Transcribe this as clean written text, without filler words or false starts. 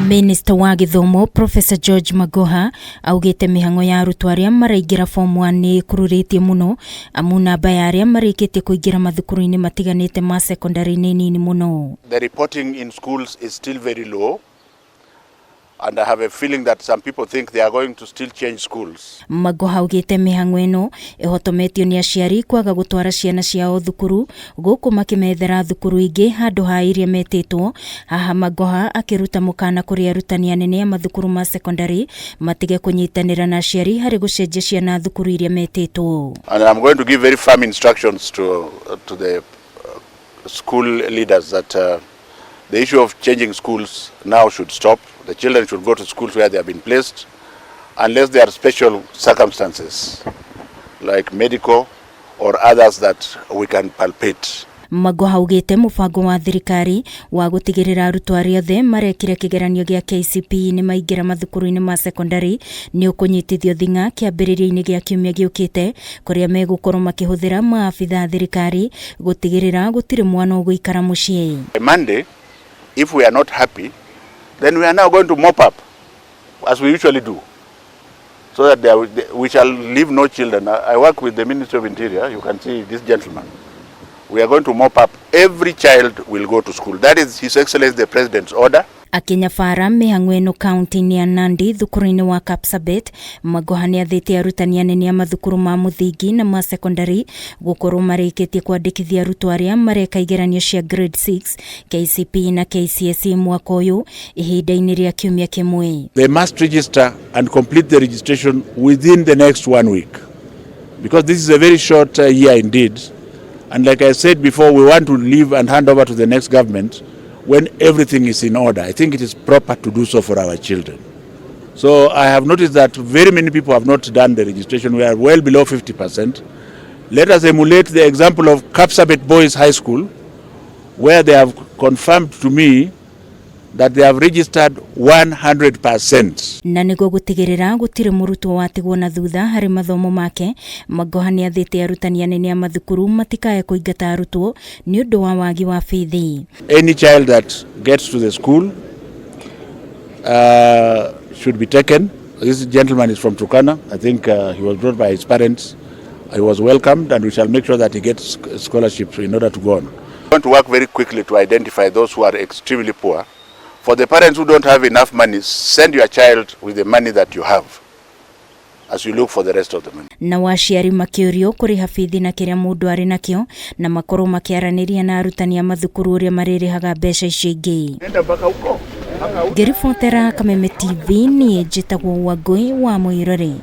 Minista wa gĩthomo Professor George Magoha augĩte mĩhang'o ya arutwo arĩa maraingĩra form 1 nĩ ĩkururĩtie mũno amu namba ya arĩa marĩkĩtie kũingĩra mathukuru-inĩ matiganĩte ma secondary nĩ nini mũno. The reporting in schools is still very low, and I have a feeling that some people think they are going to still change schools. Magoha augĩte mĩhang'o ĩno ĩhotometio nĩ aciari kwaga gũtwara ciana ciao thukuru gũkũ makĩmethera thukuru ingĩ handũ ha iria metĩtwo. Haha Magoha akĩruta mũkana kũrĩ arutani anene a mathukuru ma secondary matige kũnyitanĩra na aciari harĩ gũcenjia ciana thukuru iria metĩtwo. And I'm going to give very firm instructions to the school leaders that the issue of changing schools now should stop. The children should go to schools where they have been placed, unless there are special circumstances like medical or others that we can palpate. Magoha augĩte mũbango wa thirikari wa gũtigĩrĩra arutwo arĩa othe marekire kĩgeranio gĩa KCPE nĩ maingĩra mathukuru-inĩ ma secondary nĩ ũkũnyitithio thing'a kĩambĩrĩria-inĩ gĩa kiumia gĩũkĩte, kũrĩa megũkorwo makĩhũthĩra maabitha a thirikari gũtigĩrĩra gũtirĩ mwana ũgũikara mũciĩ. Monday, if we are not happy, then we are now going to mop up, as we usually do, so that we shall leave no children. I work with the Ministry of Interior. You can see this gentleman. We are going to mop up. Every child will go to school. That is His Excellency the President's order. Akĩnyabara mĩhang'o ĩno kaunti-inĩ ya Nandi thukuru-inĩ wa Kapsabet, Magoha nĩathĩte arutani anene a mathukuru ma mũthingi na ma secondary gũkorwo marĩkĩtie kwandĩkithia arutwo arĩa mareka igeranio cia grade 6, KCPE na KCSE mwaka ũyũ ihinda-inĩ rĩa kiumia kĩmwe. They must register and complete the registration within the next one week, because this is a very short year indeed. And like I said before, we want to leave and hand over to the next government when everything is in order. I think it is proper to do so for our children. So I have noticed that very many people have not done the registration. We are well below 50%. Let us emulate the example of Kapsabet Boys High School, where they have confirmed to me that they have registered 100%. Na nĩguo gũtigĩrĩra gũtirĩ mũrutwo watigwo na thutha harĩ mathomo make, Magoha nĩathĩte arutani anene a mathukuru matikae kũingata arutwo nĩ ũndũ wa wagi wa bithi. Any child that gets to the school should be taken. This gentleman is from Turkana. I think he was brought by his parents. He was welcomed, and we shall make sure that he gets scholarship in order to go on. We want to work very quickly to identify those who are extremely poor. For the parents who don't have enough money, send your child with the money that you have as you look for the rest of the money. Na waciari makĩũrio kũrĩha bithi na kĩrĩa mũndũ arĩ nakĩo na makorwo makĩaranĩria na arutani a mathukuru ũrĩa marĩrĩhaga mbeca icio ingĩ. Ngĩribotera Kameme TV, niĩ njĩtagwo Wangũi wa Mũirũrĩ.